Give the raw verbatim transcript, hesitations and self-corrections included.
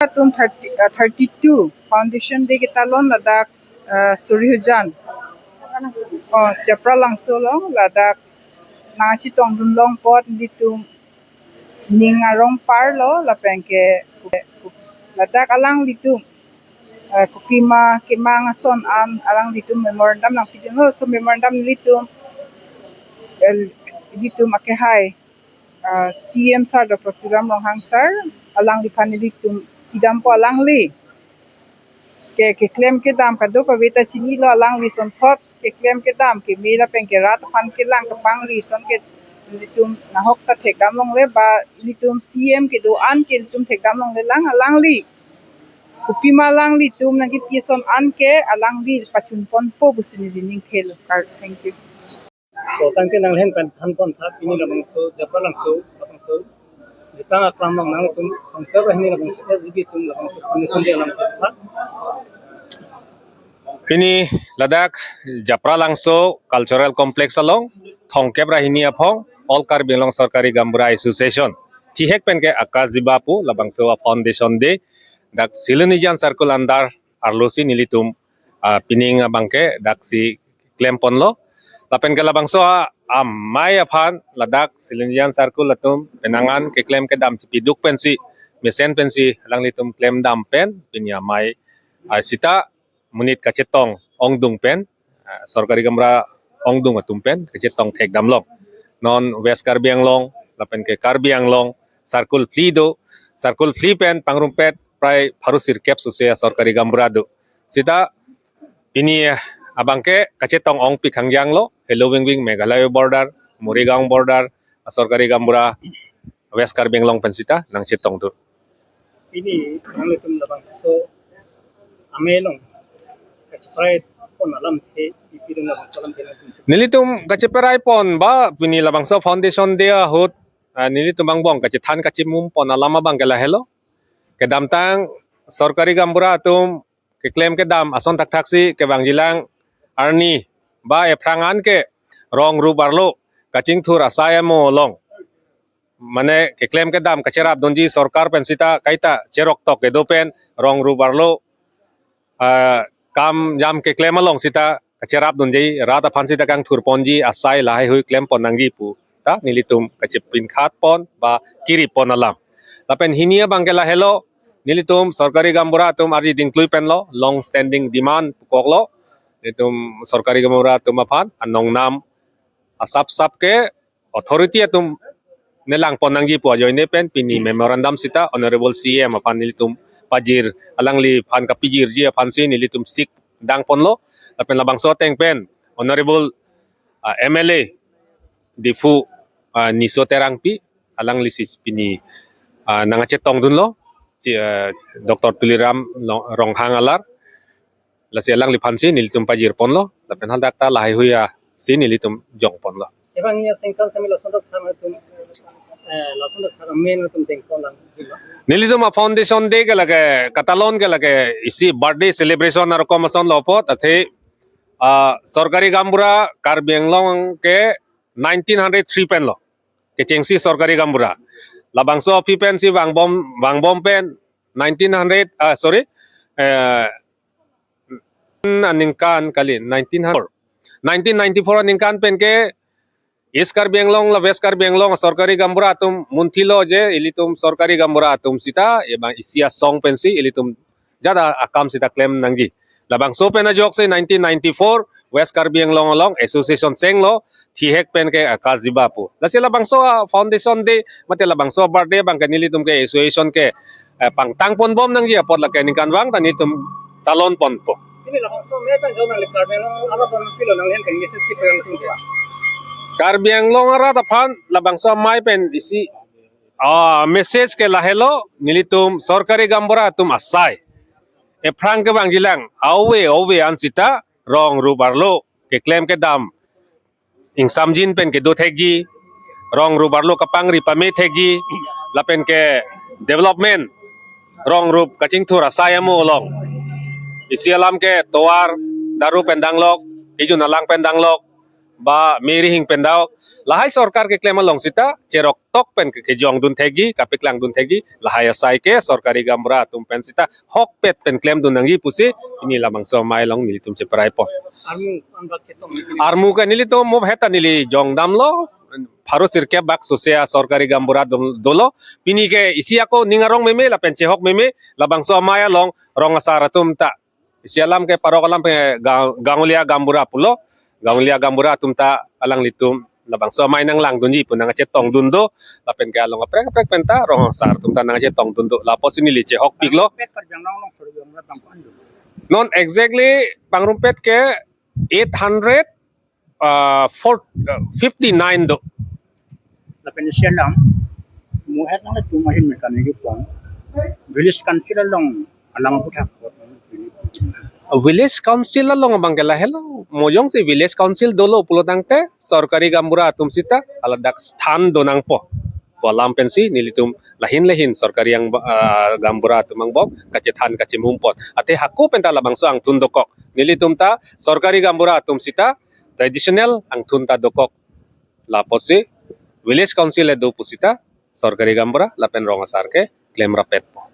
Atum thirty, uh, thirty-two Foundation Day ketalon ladak, uh, Surihujan. Oh, Japralangso along ladak nangchetongdun long apot nelitum ning arong parlo lapen ke ladak alanglitum, uh, kopima kemang ason an alanglitum memorandum nangpidunlo. So memorandum nelitum, uh, nelitum akehai, uh, C M sir Doctor Tuliram Ronghang sir alangliphan nelitum pidampo. Alangli ke keklem kedam kadokave ta chinilo, alangli asonthot keklem kedam keme lapen ke rat aphan kelang kapangri ason ke nelitum nahok ta thekdam longle, ba nelitum C M kedo-an ke nelitum thekdam longle lang. Alangli kopima alanglitum nangkepi ason an ke alangli pachunponpo pusi neli ning thelo. Thank you. So, tangte nanglen pen thanpon tha, pini labangso, Japralangso, labangso, Jetang aklam along nangtum, Thongkep ra hini labangso, S G B atum labangso, Foundation Day alam tha. Pini ladak Japralangso Cultural Complex along, Thongkep ra hini aphong, All Karbi Anglong Sorkari Gaonbura Association, thihek pen ke Akash Jiba pu, labangso a Foundation Day, dak Silonijan Circle under arlosi nelitum, ah, pining abangke daksi klemponlo. Lapen ke labangso a, amei aphan ladak Silonijan Circle atum penang an keklem kedam chipiduk pensi, mesen pensi alanglitum klemdam pen, pini amei, ah, sita monit kachetong ongdung pen, ah, Sorkari Gaonbura ongdung atum pen kachetong thekdam long. Non West Karbi Anglong, lapen ke Karbi Anglong, Circle phli do, Circle phli pen pangrumpet prai pharo sirkep sose Sorkari Gaonbura do. Sita pini, eh, abangke kachetong ongpik hangjang lo, Hello Wing Wing Meghalaya border, Morigaon border, Sorkari Gaonbura, West Karbi Anglong pen sita nangchetongdun. Pini nanglitum labangso amei along kachepraipon alamthe, ipi dun labangso alamthe nangtum. Nelitum kachepraipon ba pini labangso Foundation Day ahut, ah, nelitum angbong kachethan kachemumpon alam abangke lahelo. Kedamtang Sorkari Gaonbura atum keklem kedam ason thakthaksi kevangjilang arni ba ephrang an ke rong rup arlo kachingthur asai amo along, mane keklem kedam kacherapdunji sorkar pen sita kaita cheroktok kedo pen rong rup arlo, ah, kam jam keklem along sita kacherapdunji, rat aphan sita kangthurponji asai lahaihui klempon nangji pu ta nelitum kachepinkhatpon ba kiripon alam. Lapen hini abangke lahelo, nelitum Sorkari Gaonbura atum ardi dingklui penlo, long standing demand pukoklo. Nelitum Sorkari Gaonbura atum aphan anongnam asapsap ke authority atum nelangpon nangji pu ajoine pen pini memorandum sita Honorable C M aphan nelitum pajir, alangliphan kapijirji aphansi nelitum sik dangponlo. Lapen labangso ateng pen Honorable, ah, M L A Diphu, ah, Niso Terangpi, alanglisi pini, ah, nangchetongdunlo, chi, ah, Doctor Tuliram Long-, Ronghang alar. Lasi alangliphansi nelitum pajirponlo, lapen hadak ta lahaihui asi nelitum jongponlo. Ebang ya sengkang kami lason dok thang atum, eh, lason dok thang amen atum dengpon lang jima. Nelitum a Foundation Day ke lake, katalon ke lake, isi birthday celebration arokom asonlo apot, athe, ah, Sorkari Gaonbura Karbi Anglong ke nineteen hundred three penlo kechengsi Sorkari Gaonbura. Labangso aphi pensi vangbom, vangbom pen nineteen hundred, ah, sorry, eh, aningkan kali, nineteen hundred, nineteen ninety-four aningkan pen ke East Karbi Anglong la West Karbi Anglong Sorkari Gaonbura atum munthilo je ilitum Sorkari Gaonbura atum sita, ebang isi asong pensi ilitum jada akam sita klem nangji. Labangso pen ajoksi nineteen ninety-four West Karbi Anglong along association chenglo, thihek pen ke Akash Jiba pu. Lasi labangso a Foundation Day, mate labangso a birthday abangke nelitum ke association ke, eh, pangtangponbom nangji apot lake ningkanvang ta nelitum talonponpo. Ini labangso me pen jona le Karbi Anglong arat aphan pilo nanghen pen message kipi nangtum ke. Karbi Anglong arat aphan labangso amei pen isi, ah, message ke lahelo, nelitum Sorkari Gaonbura atum asai ephrang kevangjilang, ove ove an sita rong rup arlo keklem kedam ingsamjin pen kedo thekji, rong rup arlo kapangri pame thekji, lapen ke development rong rup kachingthur asai amo along. Isi alam ke tovar daru pen danglok, ijun alang pen danglok, ba meri hing pen dau, lahai sorkar keklem along sita cherok tok pen ke kejongdun thekji, kapeklangdun thekji, lahai asai ke sorkari gaonbura atum pen sita hokpet pen klemdun nangji pusi pini labangso amei along nelitum cheparai pon. Armu angbak chetong. Armu ke nelitum mo heta neli jongdamlo, pharo sirkep bak sose asorkari gaonbura dom-, dolo. Pini ke isi ako ning arong meme lapen chehok meme, labangso amei along rong asar atum ta. Isi alam ke parok alam ke ga-, gaonlia gaonbura pulo. Gaonlia gaonbura atum ta alanglitum labangso amei nanglangdunji pu nangkachetongdun do. Lapen ke along kaprek kaprek pen ta rong asar atum ta nangkachetongdun do. Lapusi neli chehokpiklo. Pet karjang nang long sorjang latang ko ando. Non exactly pangrumpet ke eight hundred, uh, four, uh, fifty-nine do. Lapen isi alam mo het nanglitum ahin mekanik pon. Village council along alam aputhak. Village council along abang ke lahelo. Mo jongsi village council dolo pulo tangte sorkari gaonbura atum sita haladak sthan do nangpo pu alam pensi nelitum lahin lahin sorkari ang, ah, gaonbura atum angbong kachethan kachemum pon. Athe hako pen ta labangso angthun dokok. Nelitum ta sorkari gaonbura atum sita traditional angthun ta dokok. Lapusi village council le do pusita sorkari gaonbura lapen rong asar ke klem rapet po.